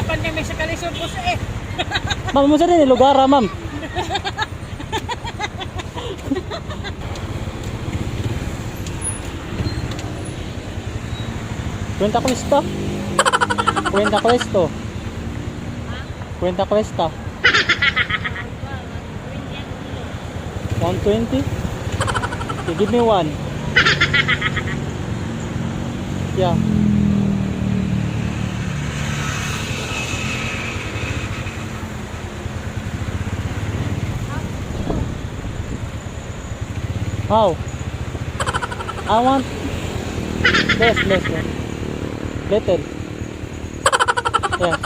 Hirapan kami sa kalisod po siya eh. Ma'am, mo sa din lugar, ah, ma'am. Cuenta cuesta? Cuenta cuesto? Cuenta cuesta? 120? Okay, give me one. Yeah. How? I want less, less, less. Little. Yeah.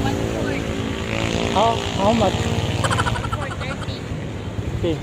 1.4. How much? 4.30. Okay.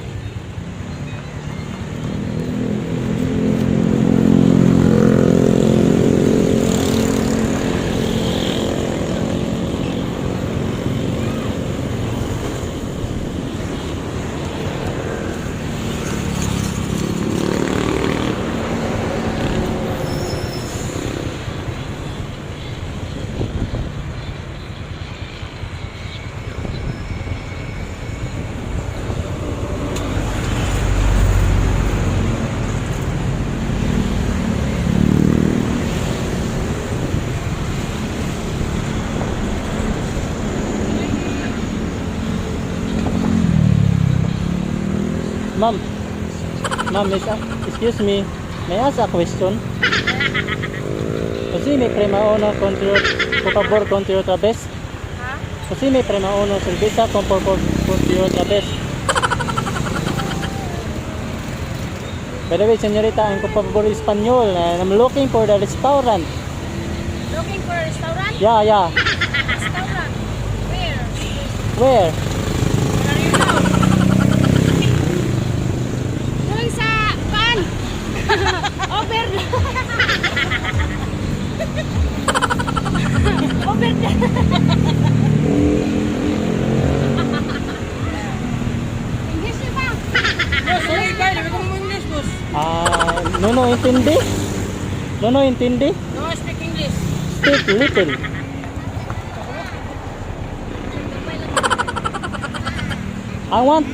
Ma'am. Ma'am, excuse me. May I ask a question? Kasi may prema uno contro, por favor, contro otra vez. Ha? Kasi may prema uno cerveza con por favor contro otra vez. By the way, señorita, I'm por favor Español and I'm looking for the restaurant. Looking for a restaurant? Yeah. Restaurant. Where? Where? Where are you now? Doon sa pan. Over. Over there. English niyo ba? Boss, sorry kayo. Sabi ko mo English, boss. Ah, no, intindi? No, intindi? No, I speak English. Speak little. I want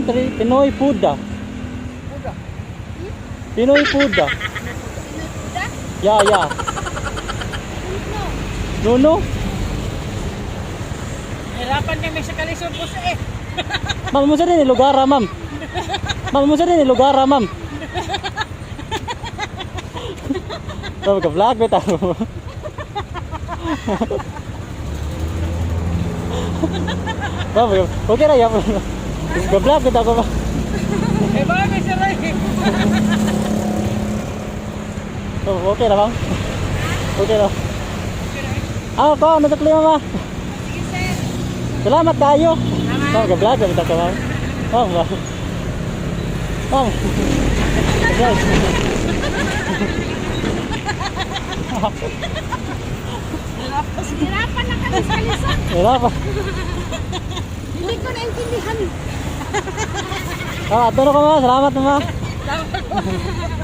Pinoy food, ah. Puda. Pinoy food, ah. Pinoy food, ah? Yeah. Don't know. No. Hirapan kami sa kalisod po siya eh. Ma'am, mo sa din lugar, ah, ma'am. Ma'am, mo sa din lugar, ah, ma'am. Ma'am, ka-vlog bitaw. Ma'am, okay ra ya. Ka-vlog bitaw ko, ma'am. Eh, bagay sir eh. Oh, okay ra, ma'am. Okay ra. Ah, ko, ano sa klima, ma? Sige, sir. Salamat kayo. Ma'am, ka-vlog bitaw ko, ma'am. Ma'am, ma'am. Ma'am. Yes. Hirapan na kami sa kalisod. Wala pa. Hindi ko naintindihan. Ah, ato na ko, ma. Salamat, ma. Tama ko.